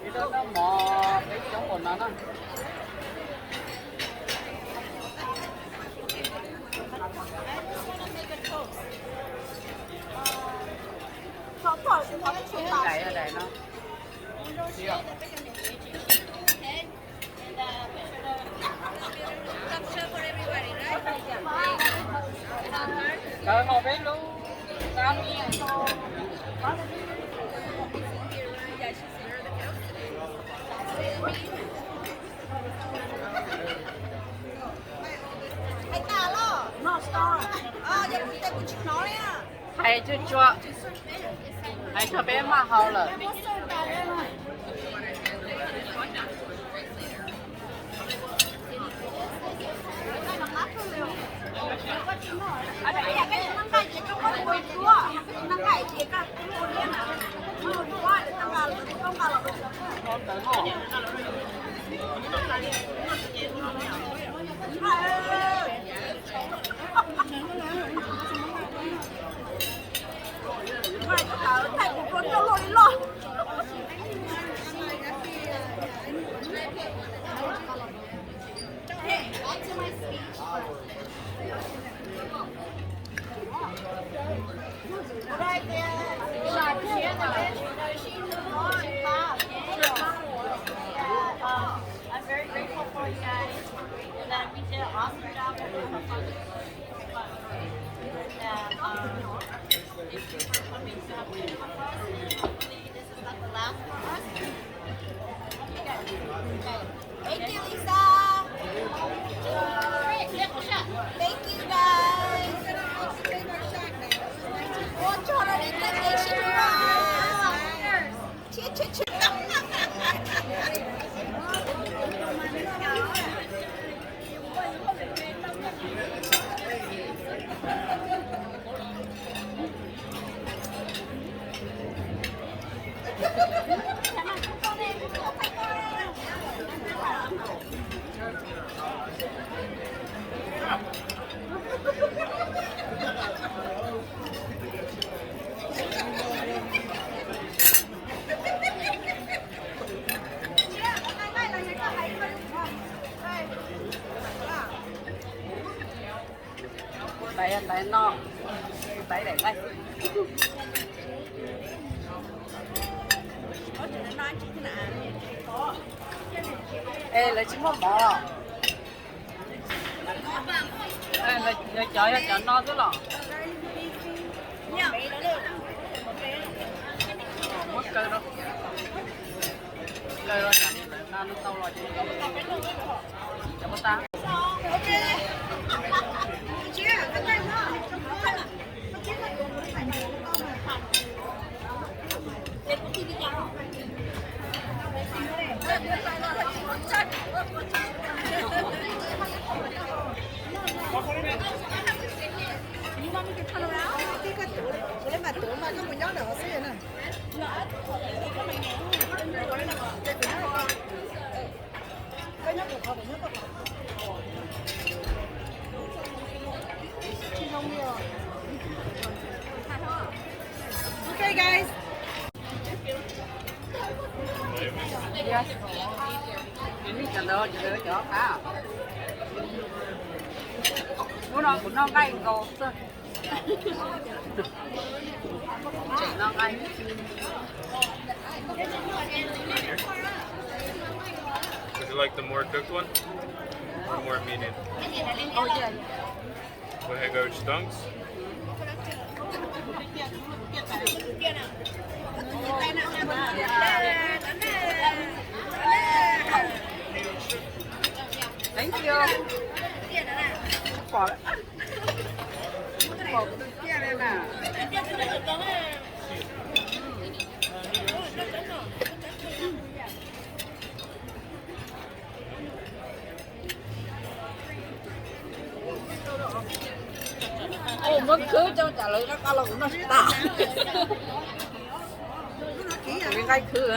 Ib lub noj mov peb coob npaum no na. Daim, daim no. Kawg hauv peb lub qab no. Hais tas los, yog kuv tes kuv tsis hnov li. Hais tsuag tsuag, hais tsuag peb maj hau lawm. I'm very grateful for you guys, and that we did an awesome job with the fundraising. And, um, thank you for coming to have dinner with us. Hopefully this is not the last for us. Okay. Thank you, Lisa. Thank you, guys. Ua tsaug rau nej tag kis sib ntsib. Cheers, cheers, cheers. Tais, tais no, tais daim nqaij. Es lawv tsis muaj mov. Lawv cov yog cov no xwb los. Muab kaw rau, kaw rau tsam lawv nqa tau los ces cov muab tag. Okay, guys. Cov ntawd cov qab. Hnub no kuv noj nqaij nkaus xwb. Tseem noj nqaij. Would you like the more cooked one? Or more meat in? Oh, yeah. We'll hang out with Stunks. Thank you. Pom, pom kuv tus ciaj li na. Muab khwb coj tsam lawv noj qab los kuv noj tsis tas. Kuv li nqaij khwb.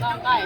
Noj nqaij.